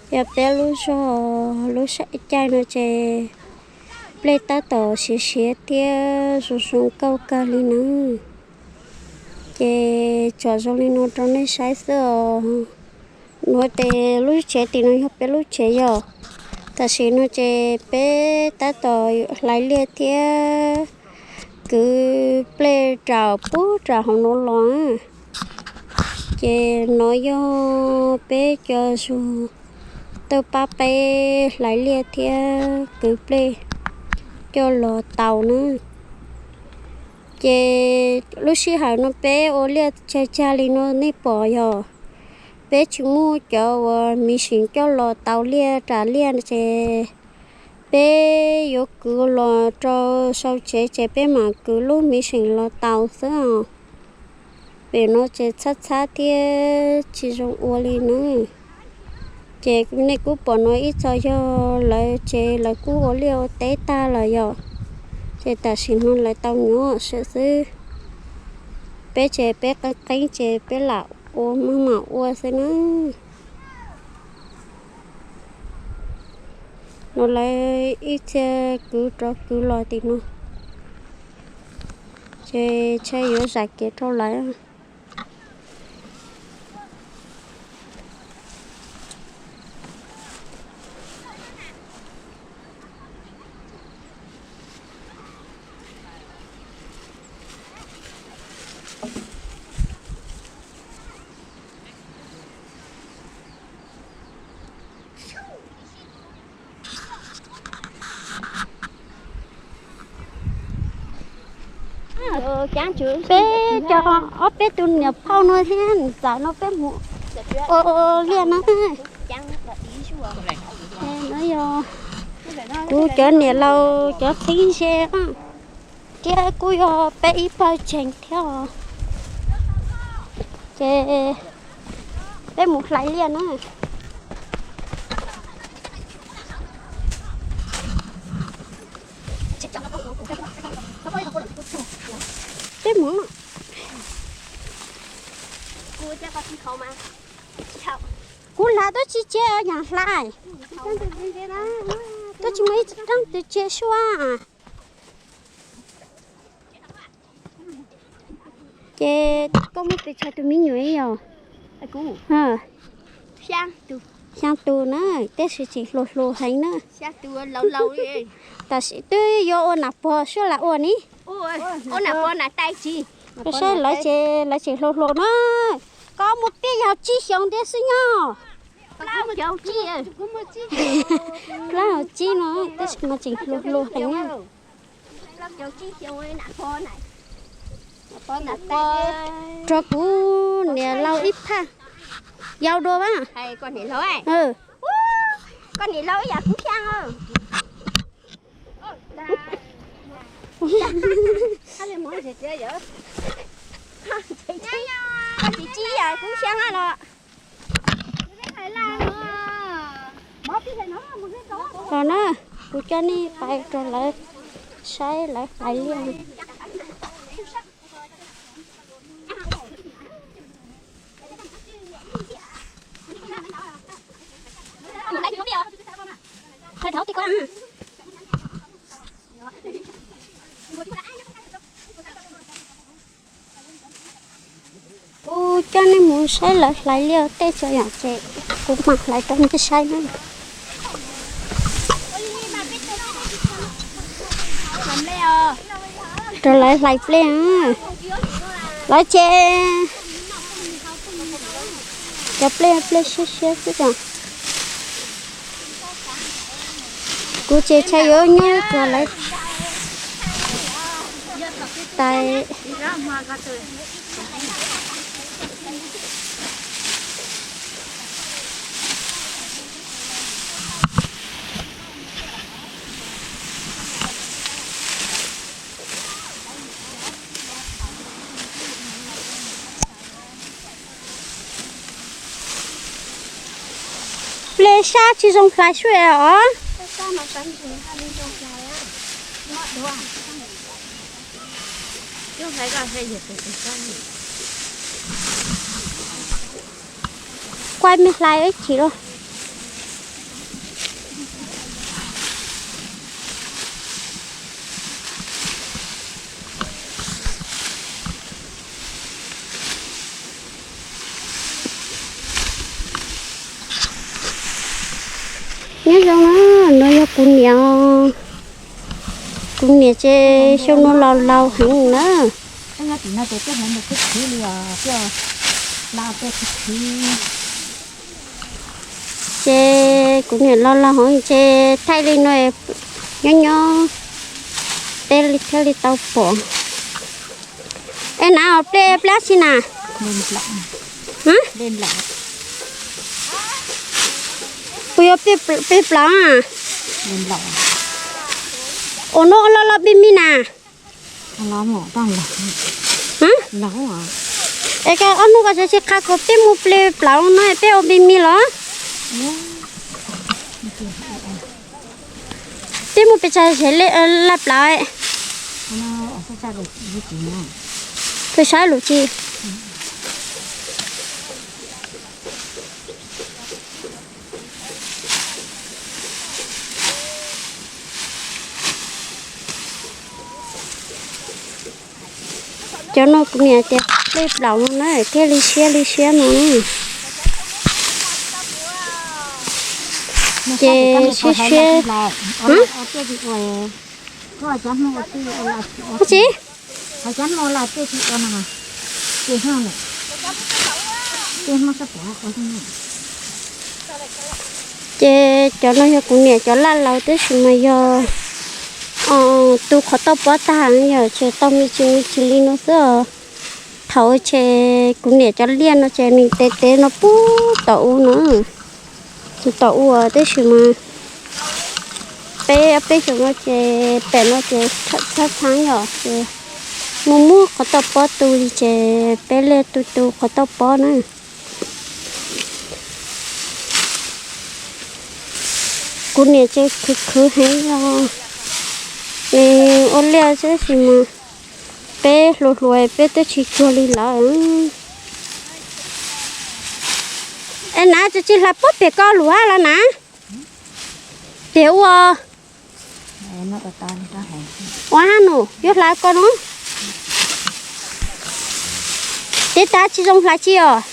Yog peb lub zog lub sij hawm no ces nplej tab tom siav siav thiab zoo zoo nkauj kawg li na. Ces tsom zoo li no rau nej saib xwb os. Nuav ces lub tsev tim no yog peb lub tsev yog. Tam sim no ces peb tab tom hlais liaj thiab kwv nplej rau puag rau hauv no los. Ces no yog peb cov zug tuaj pab peb hlais liaj thiab kwv nplej coj los tau na. Ces lub sij hawm no peb ua liaj tsawg tsawg li no nej pom yog peb tsis muaj cov uas miv sim coj los tau liaj ras liaj ces peb yuav kwv los rau sau tsev ces peb mam kwv lub miv sim los tau xwb os. Pem no ces txhab txhab thiab tsis zoo ua li na. Ces nej kuj pom no ib txhia yog lawv ces lawv kuj ua liaj ua teb tag lawm yom. Ces tam sim no lawv tau nyuam xwb xwb. Peb ces peb qeeb qeeb ces peb lam ua maj mam ua xwb na. No lawv ib txhia kwv rov kwv los tim no. Ces tsheb yuav zam kev rau lawv. Peb cov ob peb tus niam phauj no thiab niam ntxawm no peb mus ua liaj na. No yog kuv cov niam laus cov txheeb ze thiab kuj yog peb ib pawg tseem thiab os. Ces peb mus hlais liaj na. Peb mus. Kuv hlais twb tsis tseg yam hlais. Twb tsis muaj ib tug tseg suab. Ces koj muaj pes tsawg tus me nyuam yog? Xyaa tus na, tab sis tseem hluas hluas heev na. Tam sim twb yuav ua nam pog suab lam ua ni. Saib lawv ces lawv tseem hluas hluas na. Koj muaj peb caug tsib xyoos thiab xwb nyob. Plaub caug tsib no tab sis mas tseem hluas hluas heev na. Rau kuv niam laus ib phaj yau dua vas. Los na, kuv coj nej pais rau lawv saib lawv hlais liaj. Kuv coj nej mus saib lawv hlais liaj tej tso yom, ces kuv mam hlais rau nej saib na. Rau lawv hlais nplej, lawv ces cov nplej nplej siab siab xwb os. Kuv ces tshaj yuav nyob rau lawv tais. Nplej sab tsis zoo hlais sua os. Kuaj me hlais ib chim los. Nyob zoo na, no yog kuv niam. Kuv niam ces xyoo no laus laus heev na. Ces kuv niam laus laus heev ces thaij li no nyob nyob peb thiaj li tau pom. Es na, plej plab tsi na? Puas yog plej plaub? Ua no loj loj pib mi na. Es koj ob hnub ko tsis qha kom peb mus plej plaub no peb ua pib mi los? Peb mus pes tsawg laj plaub? Peb saib lus tsi. Cov no kuv niam tias plej plaub no na thiaj li siab li siab no. Ces siab siab. Tsi? Ces cov no yog kuv niam cov laj laus tab sis mas yog tu qhov toj pob tag yog tsis tau me ntsis me ntsis li no xwb os. Thaum ub ces kuv niam cov liaj no ces nws tev tev no puag tom u no, tom u tab sis mas peb peb xyoo no ces pem no ces txhab txhab yom ces mus muab qhov toj pob tu li ces peb liaj tu tu qhov toj pob na. Kuv niam ces khwv khwv heev os, nws ua liaj tab sis mas peb hluas hluas peb twb tsis cuag li lawm. Es na tsis tsis hlais pob pem koj lus los na? Pem ua ua hab nus yuav hlais ko no. Teb tas tsis zoo hlais tsi os.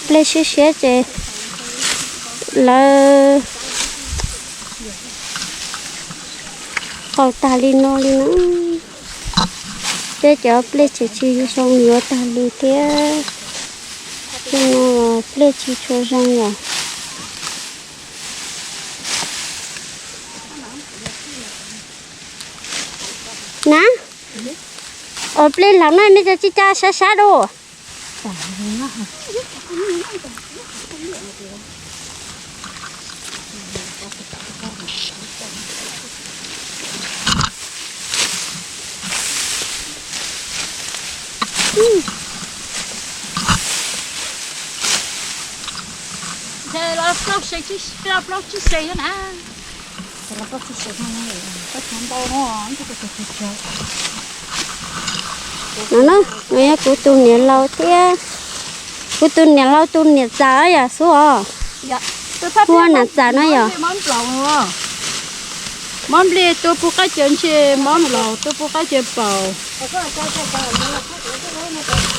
Plej siab siab ces lawv qaug tag li no li na. Peb cov plej tseem tsis zoo yuav tag li thiab. Tej no plej tsis tshua zoo yom. Na, os plej laus no mej cov tsis ca sab sab dua. No no, no yog kuv tus niam laus thiab, kuv tus niam laus tus niam txawm yom xub os. Hu ua nam txawm no yom. Mob nplej tua puag qaib caws ntse, mob nplaum tua puag qaib caws paum.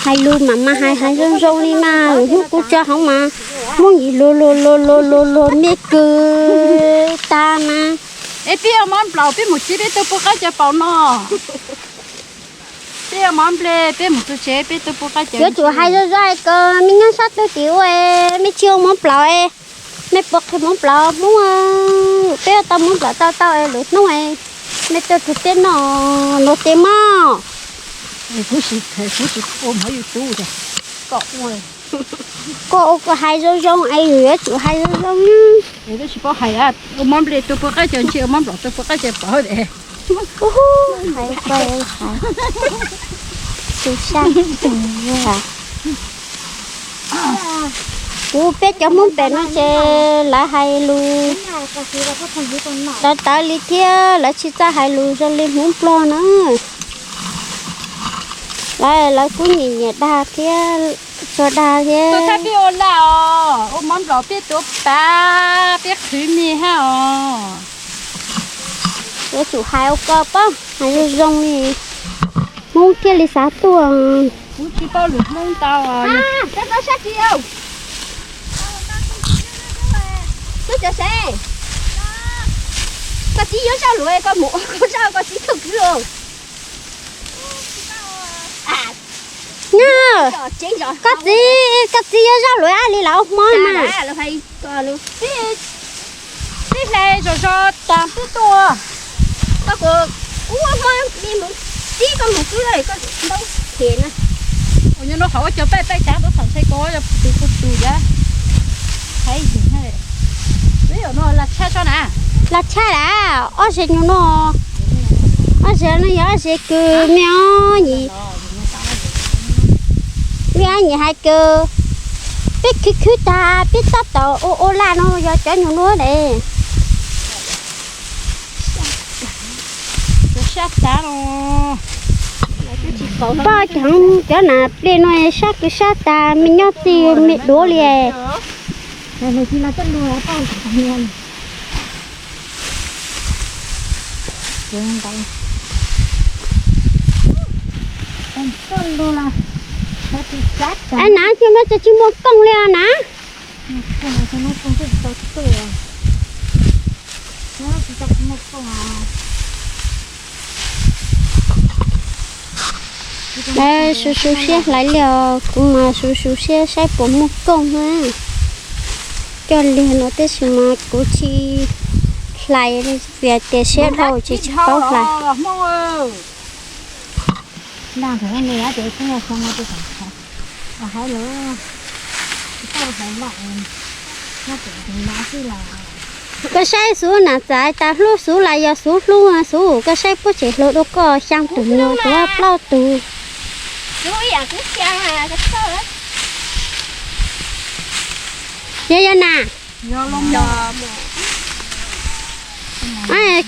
Hais lus mam mas hais hais zoo zoo li mas hnub kuv tso hauv mas muaj yim luag luag luag luag luag luag me kws tag mas. Es peb ua mob nplaum peb mus tsev peb tua puag qaib caws paum no. Peb ua mob nplej peb mus tua tsev peb tua puag qaib caws. Yuav tsum hais zoo zoo ko, mej nyob sab tug tim ua, mej tsis ua mob nplaum, mej puas qhia mob nplaum Hmoob? Peb ua tau mob nplaum tau tau es lwm hnub mej tuaj rug peb noj no ces mob. Koj ua koj hais zoo zoo es yus yuav tsum hais zoo zoo. Ua mob nplej tua puag qaib caws ntse, ua mob nplaum tua puag qaib caws paum. Kuv peb cov Hmoob pem no ces lawv hais lus tawv tawv li thiab lawv tsis txawj hais lus zoo li Hmoob Nplog na. Lawv lawv kuj nyiam nyiam dag thiab. Tsuag dag thiab. Tuaj thab peb ua laj os, ua mov nplaum peb tuav pas, peb qhwv me hab os. Yuav tsum hais ua ko paub hais zoo zoo li, Hmoob thiaj li xav tuaj. Kuv tsis paub lus Hmoob ntau. Koj tau sab tsi au? Koj cov se, koj txiv yuav zaj luam koj mus ua koj zaj koj txiv tuaj kwv. Koj txiv, koj txiv yuav zaj luam li lawv ua hmo mas. Peb hlais zom zaws tas peb tuaj. Koj kuv, kuv ua hmo me mus txib koj mus xwb, koj ntaub them na. Nyob no qhov ua cov paij paij tav tuaj txhaum ntshai koj yog tus kuj tus yab. Hais yig na, peb yog no lag tshaj tso na. Lag tshaj las, ob ze nyuag no, ob ze no yog ob ze kws me ob nyim, me ob nyim hais kws peb khwv khwv tag peb tab tom ua ua laj no yog cov nyuag no ne. Sab tav no, poj cov, cov nas pliaj no sab kws sab tas me nyob txij me duav li. Ab, nas thiaj muab tso tsis muaj kooj li os nas. Su su siab hlais li os, kuv mas su su siab saib puas muaj kooj na. Coj liag no tab sis mas kuv tsis hlais li vim tias siab dhau tsis tsis paub hlais. Koj saib xub nam txais tas hlub xub las yog xub hlub xub, koj saib puab tseem hluas dua koj xyaa tug no, plaub tug. Yog yog na.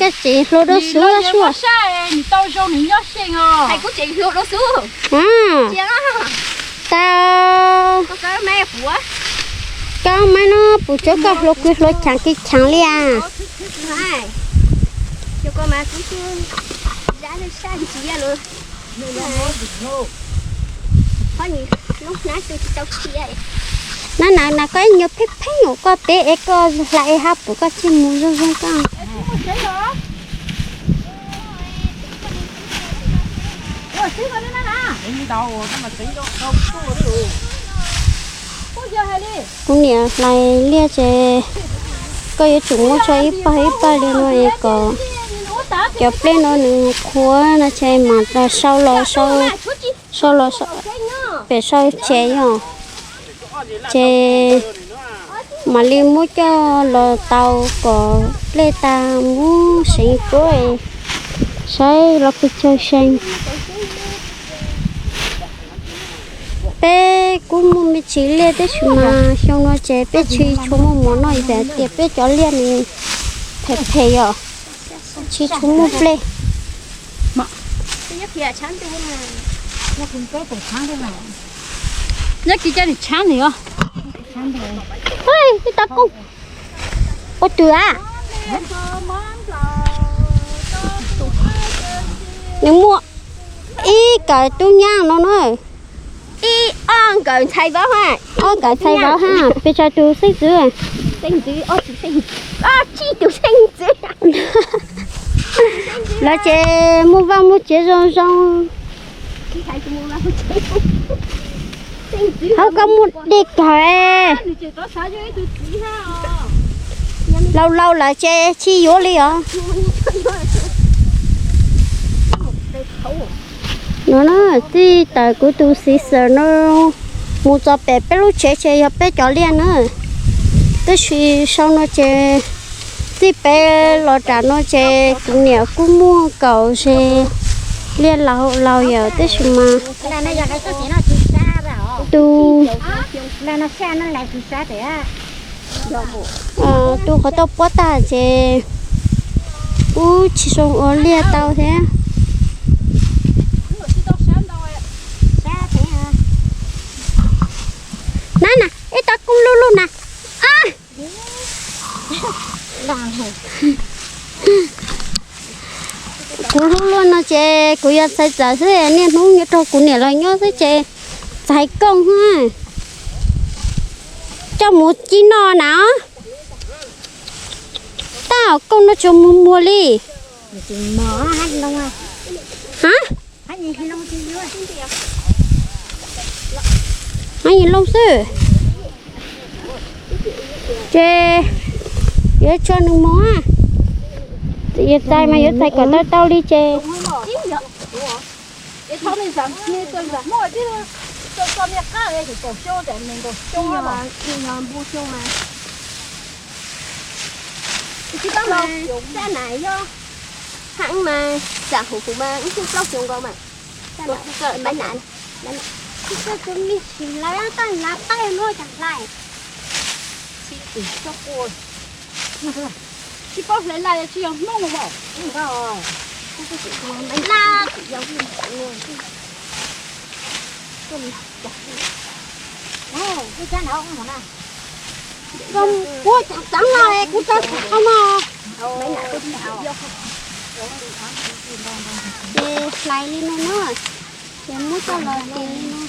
Koj tseem hluas dua xub suaj. Tau, tau, koj mab no puas tsuav koj hluas kws hluas cheem kws cheem li as. Nab na, na koj ib nyuag pheej pheej os, koj peb es koj hlais es hab pum koj txij mus zoo zoo koj. Kuv niam hlais liaj ces koj yuav tsum muab tso ib pawg ib pawg li no es kom cov pleb no nws qhuav no ces mam sau los, sau los pem sau tsev yom. Ces mam li muab coj los tau kom plej tas muab seev kuab saib los pes tsawg seev. Peb kuj muaj me ntsis liaj tab sis mas xyoo no ces peb tsis tshua muaj mov noj vim tias peb cov liaj nws phem phem yom, tsis tshua muaj plej. Nyob kis coj nws tshaab nws os. Ib tau kooj ua twg a? Nws muaj ib kawm tub nyab no na. Ib ob nkawm ntxhais vauv ha. Ob nkawm ntxhais vauv ha, pes tsawg tus xeeb ntxwv? Xeeb ntxwv ob tug xeeb, tsib tus xeeb ntxwv. Lawv ces muaj vaj muaj tsev zoo zoo. Hauv koj muaj dej kawg. Laus laus lawm ces tsis yuav li os. No na, txij tawm kuv tus Caesar no mus txog pem peb lub tsev ces yog peb cov liaj na. Tab sis sau no ces txij peb los nram no ces kuv niam kuj muaj kaum ze liaj laus laus yawm tab sis mas tus, tus qhov tau puab tag ces kuj tsis zoo ua liaj tau thiab. Kuv hlub luaj no ces kuv yog txhais txawv xwb, niaj hnub nyob rau kuv niam los nyob xwb ces txhais kooj. Coj mus ci noj na. Tab kooj no tsuas muag muag li. Ha? Hab yis loo xwb. Ces yuav tso nws mus. Yuav txais mas yuav txais kom tau tau li ces. Tsis tau mas, zaj nam yog heev mas, xam huv huv mas ib tug plaub xyoo nkaus mas. Tsis tau me sim lawv taj lav pab luaj cas hlais. Tsis paub hlais laj tsis yog Hmoob mas. Kuv tseem txeev los kuv tso tsis tau no. Ces hlais li no na, ces muab coj los ces li no.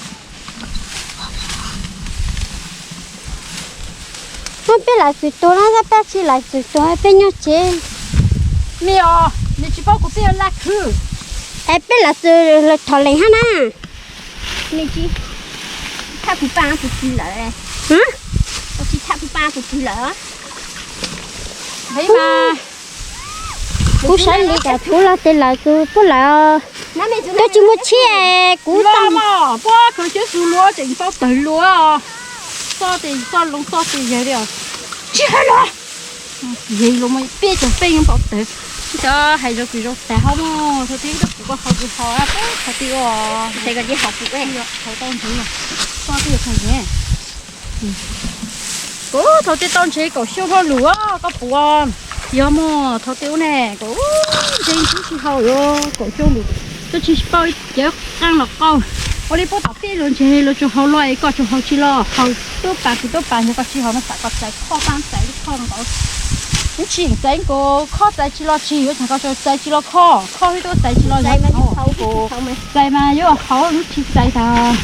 Peb lam txwm tuag no, peb tsis lam txwm tuag, peb nyob tsev. Me os, nws tsis paub kuv peb laj khwv. Es peb lam txwm los thom lees hab na. Nws tsis thaj kuv paj kuv twg lawm. Tsis thaj kuv paj kuv twg lawm. Kuv saib li cas kuv los tes lawm tus puab lawm. Koj tsis muaj tsheb kuv tau. Puab khaws cov xu luav tseem npau tawg luav. Txoj tes txoj loo txoj tes yawg li os. Tsis hais los. Yawg los peb caug peb yeej npau tawg. Tsis tau hais zoo kws zoo tas hauv mog, thaum twg koj pum koj haus kws haus, thaum twg ua, thaum tau ntsev, thaum twg tau ntsev. Kuv thaum twg tau ntsev kaum xyoo hlo lawm koj pum. Yog mog, thaum twg ua ne, kuv ntsev tsis haus yuav kaum xyoo lawm, twb tsis paub ib cev qeej los qau. Ua li puab tom peb luag ntseeg luag tsuas haus los es koj tsuas haus tsis los, haus tuab pas kws tuab pas, yog koj tsis haus no xam koj txais khob, txais lub khob nkaus. Tsis txais nkaus khob, txais tsis los tsis yuav, txais koj txais tsis los khob, khob twb txais tsis los, txais mas yuav haus, lub tsis txais tas.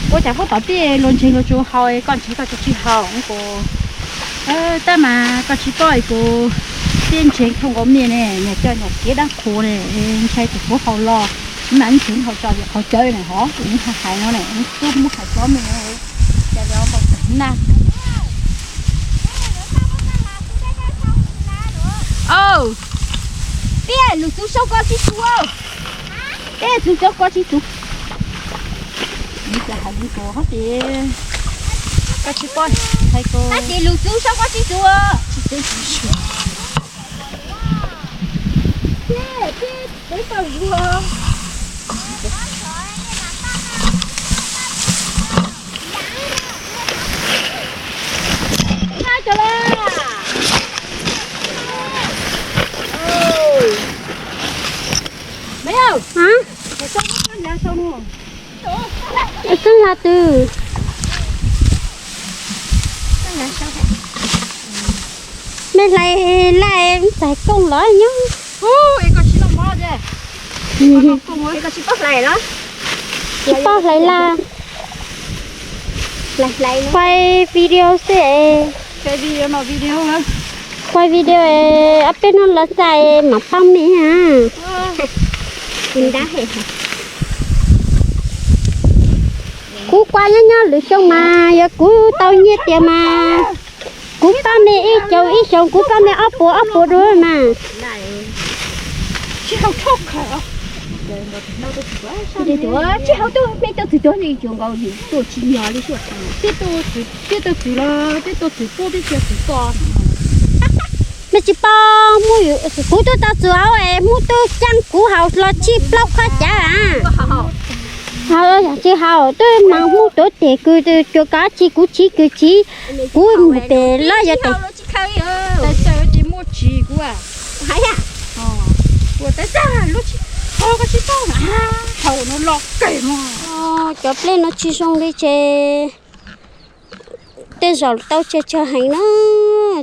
Ua cas puab tom peb luag ntseeg luag tsuas haus, koj ntseeg koj tsuas tsis haus kuv. Tab mas koj tsis paub kuv peb ntseeg thooj nkaus mej ne, niag coj nyuam kev dab qhuas ne, ntshai tus puab haus los, mas ntseeg haus tso qhov cawv ne hov, kuv hais no ne, tub muab hais txob mej, cas li npau tawg na. Peb lug txug sau koj tsis txug, peb txug sau koj tib tug. Hab tes koj tsis paub hais ko, hab tes lug txug sau koj tib tug. Txeeb hla twg? Mej hlais laj txais kooj los nyob. Tsis paub hlais laj. Fais video xwb. Fais video, ob peb hnub los txais mam pab mej. Kuv kua nyob nyob lwm xyoo mas yog kuv tau nyiaj tiag mas kuv pab mej ib xyoos ib xyoos, kuv pab mej ob puas ob puas dua mas. Tsis hau tuaj, mej tuaj txwm tuag, tuaj tsis nyog li. Twb tuaj txwm los twb tuaj txwm tuaj, twb tsis txwm tuaj. Mej tsis paub, kuv twb tau txwm hauv es hmoob tub caab kuv haus los tsib plaub khob cav a. Tsis haus, twb mas hmoob tuav tes kws cuag kav tsi kuv tsis kws tsis, kuv mus pem lawm yog tes. Cov plej no tsis zoo li ces tej zaum tau tsawg tsawg heev na,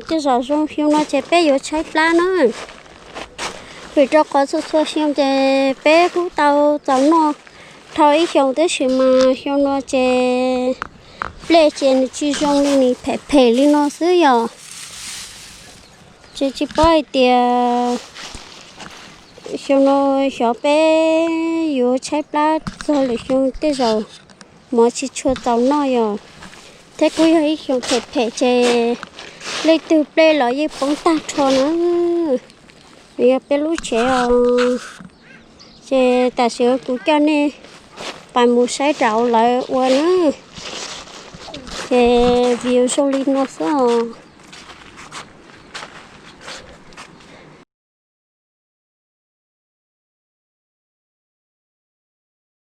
tej zaum zoo xyoo no ces peb yuav tshaib plab na. Vim rau qhov txhua txhua xyoo ces peb kuj tau txaus noj dhau ib xyoos, tab sis mas xyoo no ces nplej ces nws tsis zoo li, nws phem phem li no xwb yom. Ces tsis paub hais tias xyoo no xyov peb yuav tshaib plab txog lwm xyoo tej zaum mov tsis tshua txaus noj yom. Thiab kuj yog ib xyoo phem phem ces leej twg nplej los yeej poob tag nrho na. Nws yog peb lub tsev os. Ces tam sim no kuv coj nej pais mus saib rau lawv ua na. Ces view zoo li no xwb os.